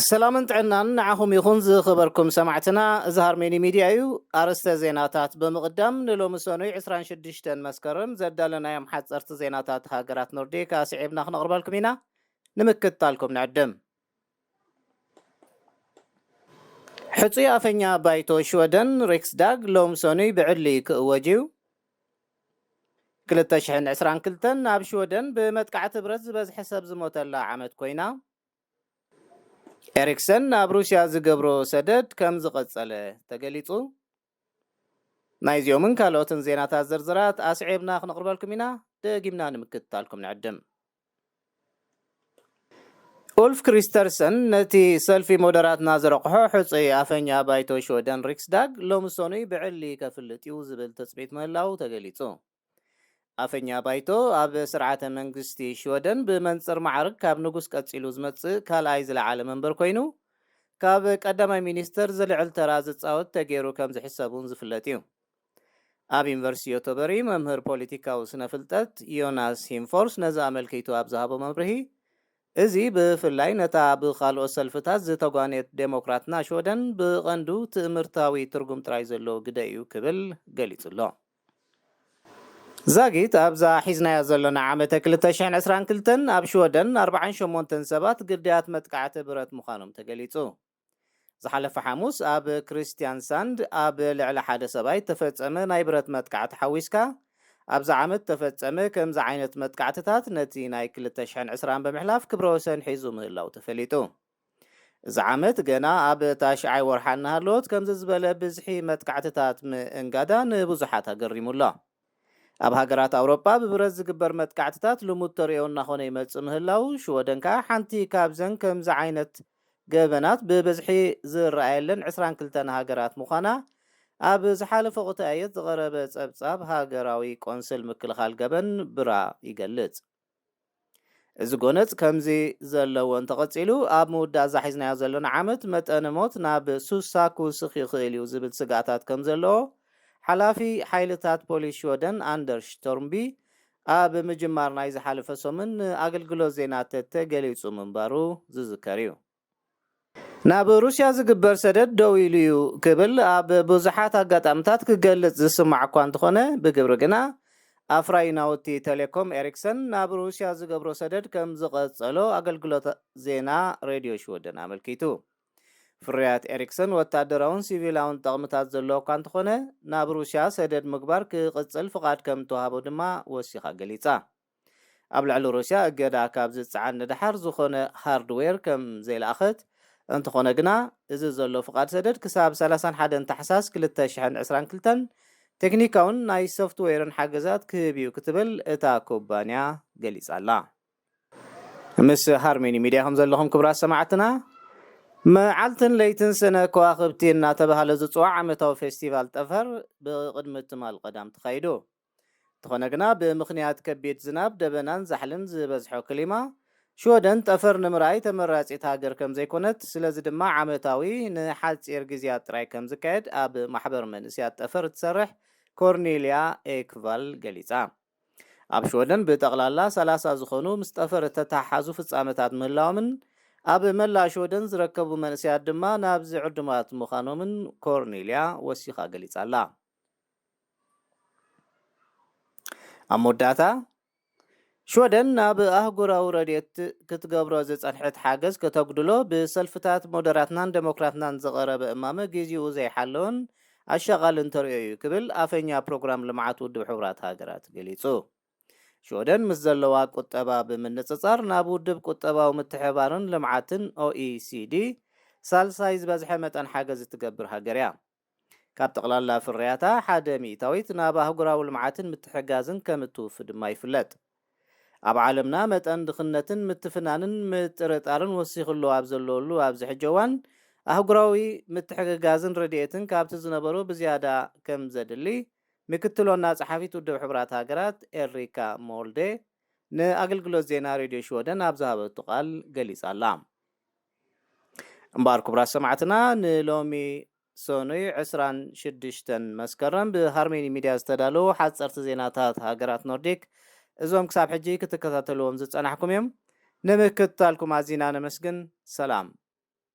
ሰላምን ጥዕናን ንዓኹም ይኹን ዝኸበርኩም ሰማዕትና። እዚ ሃርሜኒ ሚድያ እዩ። ኣርእስተ ዜናታት ብምቕዳም፣ ንሎሚ ሰኑይ ዕስራን ሽዱሽተን መስከረም ዘዳለናዮም ሓፀርቲ ዜናታት ሃገራት ኖርዲክ ኣስዒብና ክነቕርበልኩም ኢና። ንምክትታልኩም ንዕድም። ሕጹይ ኣፈኛ ባይቶ ሽወደን ሪክስዳግ ሎም ሰኑይ ብዕሊ ክእወጅ እዩ። ክልተ ሽሕን ዕስራን ክልተን ኣብ ሽወደን ብመጥቃዕቲ ብረት ዝበዝሐ ሰብ ዝሞተላ ዓመት ኮይና፣ ኤሪክሰን ናብ ሩስያ ዝገብሮ ሰደድ ከም ዝቐጸለ ተገሊጹ። ናይዚኦምን ካልኦትን ዜናታት ዝርዝራት ኣስዒብና ክነቕርበልኩም ኢና። ደጊምና ንምክትታልኩም ንዕድም። ኡልፍ ክሪስተርሰን ነቲ ሰልፊ ሞደራትና ዝረቕሖ ሕጹይ ኣፈኛ ባይቶ ሽወደን ሪክስዳግ ሎሚ ሰኑይ ብዕሊ ከፍልጥ እዩ ዝብል ትጽቢት ምህላው ተገሊጹ። ኣፈኛ ባይቶ ኣብ ስርዓተ መንግስቲ ሽወደን ብመንጽር ማዕርግ ካብ ንጉስ ቀጺሉ ዝመጽእ ካልኣይ ዝለዓለ መንበር ኮይኑ፣ ካብ ቀዳማይ ሚኒስተር ዝልዕል ተራ ዝጻወት ተገይሩ ከም ዝሕሰብ እውን ዝፍለጥ እዩ። ኣብ ዩኒቨርሲቲ ዮቶበሪ መምህር ፖለቲካዊ ስነ ፍልጠት ዮናስ ሂምፎርስ ነዚ ኣመልኪቱ ኣብ ዝሃቦ መብርሂ፣ እዚ ብፍላይ ነታ ብኻልኦት ሰልፍታት ዝተጓንየት ዴሞክራትና ሽወደን ብቐንዱ ትእምርታዊ ትርጉም ጥራይ ዘለዎ ግደ እዩ ክብል ገሊጹ ኣሎ። ዛጊት ኣብዛ ሒዝናያ ዘሎና ዓመተ ክልተ ሽሕን ዕስራን ክልተን ኣብ ሽወደን ኣርባዓን ሸሞንተን ሰባት ግዳያት መጥቃዕቲ ብረት ምዃኖም ተገሊጹ። ዝሓለፈ ሓሙስ ኣብ ክሪስቲያንሳንድ ኣብ ልዕሊ ሓደ ሰብኣይ ተፈጸመ ናይ ብረት መጥቃዕቲ ሓዊስካ፣ ኣብዚ ዓመት ተፈጸመ ከምዚ ዓይነት መጥቃዕትታት ነቲ ናይ ክልተ ሽሕን ዕስራን ብምሕላፍ ክብረ ወሰን ሒዙ ምህላው ተፈሊጡ። እዚ ዓመት ገና ኣብ ታሽዓይ ወርሓ እናሃለወት ከምዚ ዝበለ ብዝሒ መጥቃዕትታት ምእንጋዳ ንብዙሓት ኣገሪሙ ኣሎ። ኣብ ሃገራት ኣውሮጳ ብብረት ዝግበር መጥቃዕትታት ልሙድ ተርእዮ እናኾነ ይመጽእ ምህላው፣ ሽወደን ከኣ ሓንቲ ካብዘን ከምዚ ዓይነት ገበናት ብብዝሒ ዝረኣየለን ዕስራን ክልተን ሃገራት ምዃና ኣብ ዝሓለፈ ቁታየት ዝቐረበ ጸብጻብ ሃገራዊ ቆንስል ምክልኻል ገበን ብራ ይገልጽ። እዚ ጎነጽ ከምዚ ዘለዎ እንተቐጺሉ፣ ኣብ ምውዳእ እዛ ሒዝናዮ ዘለና ዓመት መጠን ሞት ናብ ሱሳ ክውስኽ ይኽእል እዩ ዝብል ስግኣታት ከም ዘለዎ ሓላፊ ሓይልታት ፖሊስ ሽወደን ኣንደርስ ቶርምቢ ኣብ ምጅማር ናይ ዝሓለፈ ሰሙን ንኣገልግሎት ዜና ተተ ገሊጹ ምንባሩ ዝዝከር እዩ። ናብ ሩስያ ዝግበር ሰደድ ደው ኢሉ እዩ ክብል ኣብ ብዙሓት ኣጋጣምታት ክገልጽ ዝስማዕ እኳ እንተኾነ፣ ብግብሪ ግና ኣፍራዪ ናውቲ ቴሌኮም ኤሪክሰን ናብ ሩስያ ዝገብሮ ሰደድ ከም ዝቐጸሎ ኣገልግሎት ዜና ሬድዮ ሽወደን ኣመልኪቱ። ፍርያት ኤሪክሰን ወታደራውን ሲቪላውን ጠቕምታት ዘለዎ እኳ እንተኾነ፣ ናብ ሩስያ ሰደድ ምግባር ክቕጽል ፍቓድ ከም እተዋህቦ ድማ ወሲኻ ገሊጻ። ኣብ ልዕሊ ሩስያ እገዳ ካብ ዝጸዓን ንደሓር ዝኾነ ሃርድዌር ከም ዘይለኣኸት፣ እንተኾነ ግና እዚ ዘሎ ፍቓድ ሰደድ ክሳብ ሰላሳን ሓደን ታሕሳስ ክልተ ሽሕን ዕስራን ክልተን ቴክኒካውን ናይ ሶፍትዌርን ሓገዛት ክህብ እዩ ክትብል እታ ኩባንያ ገሊጻ ኣላ። ምስ ሃርሜኒ ሚድያ ከም ዘለኹም ክቡራት ሰማዕትና፣ መዓልትን ለይትን ስነ ከዋኽብቲ እናተባህለ ዝጽዋዕ ዓመታዊ ፌስቲቫል ጠፈር ብቕድሚ ትማል ቀዳም ተኻይዱ። እንተኾነ ግና ብምኽንያት ከቢድ ዝናብ፣ ደበናን ዛሕልን ዝበዝሖ ክሊማ፣ ሽወደን ጠፈር ንምርኣይ ተመራጺት ሃገር ከም ዘይኮነት፣ ስለዚ ድማ ዓመታዊ ንሓጺር ግዜያት ጥራይ ከም ዝካየድ ኣብ ማሕበር መንእሰያት ጠፈር እትሰርሕ ኮርኔልያ ኤክቫል ገሊጻ። ኣብ ሽወደን ብጠቕላላ ሰላሳ ዝኾኑ ምስ ጠፈር እተተሓሓዙ ፍጻመታት ምህላዎምን ኣብ መላእ ሽወደን ዝረከቡ መንእሰያት ድማ ናብዚ ዕዱማት ምዃኖምን ኮርኔልያ ወሲኻ ገሊጻ ኣላ። ኣብ መወዳእታ፣ ሽወደን ናብ ኣህጉራዊ ረድኤት ክትገብሮ ዝጸንሐት ሓገዝ ከተጉድሎ ብሰልፍታት ሞደራትናን ደሞክራትናን ዝቐረበ እማመ ግዜኡ ዘይሓለወን ኣሻቓልን ተርእዮ እዩ ክብል ኣፈኛ ፕሮግራም ልምዓት ውድብ ሕቡራት ሃገራት ገሊጹ። ሽወደን ምስ ዘለዋ ቁጠባ ብምንጽጻር ናብ ውድብ ቁጠባዊ ምትሕብባርን ልምዓትን ኦኢሲዲ ሳልሳይ ዝበዝሐ መጠን ሓገዝ እትገብር ሃገር እያ። ካብ ጠቕላላ ፍርያታ ሓደ ሚእታዊት ናብ ኣህጉራዊ ልምዓትን ምትሕጋዝን ከም እትውፊ ድማ ይፍለጥ። ኣብ ዓለምና መጠን ድኽነትን ምትፍናንን ምጥርጣርን ወሲኹ ኣሎ ኣብ ዘለወሉ ኣብዚ ሕጂ እዋን፣ ኣህጉራዊ ምትሕግጋዝን ረድኤትን ካብቲ ዝነበሮ ብዝያዳ ከም ዘድሊ ምክትል ዋና ጸሓፊት ውድብ ሕቡራት ሃገራት ኤሪካ ሞልዴ ንኣገልግሎት ዜና ሬድዮ ሽወደን ኣብ ዝሃበቱ ቃል ገሊጻ ኣላ። እምበኣር ክቡራት ሰማዕትና፣ ንሎሚ ሰኑይ ዕስራን ሽዱሽተን መስከረም ብሃርሜኒ ሚድያ ዝተዳለዉ ሓጸርቲ ዜናታት ሃገራት ኖርዲክ፣ እዞም ክሳብ ሕጂ ክትከታተልዎም ዝጸናሕኩም እዮም። ንምክትታልኩም ኣዚና ነመስግን። ሰላም።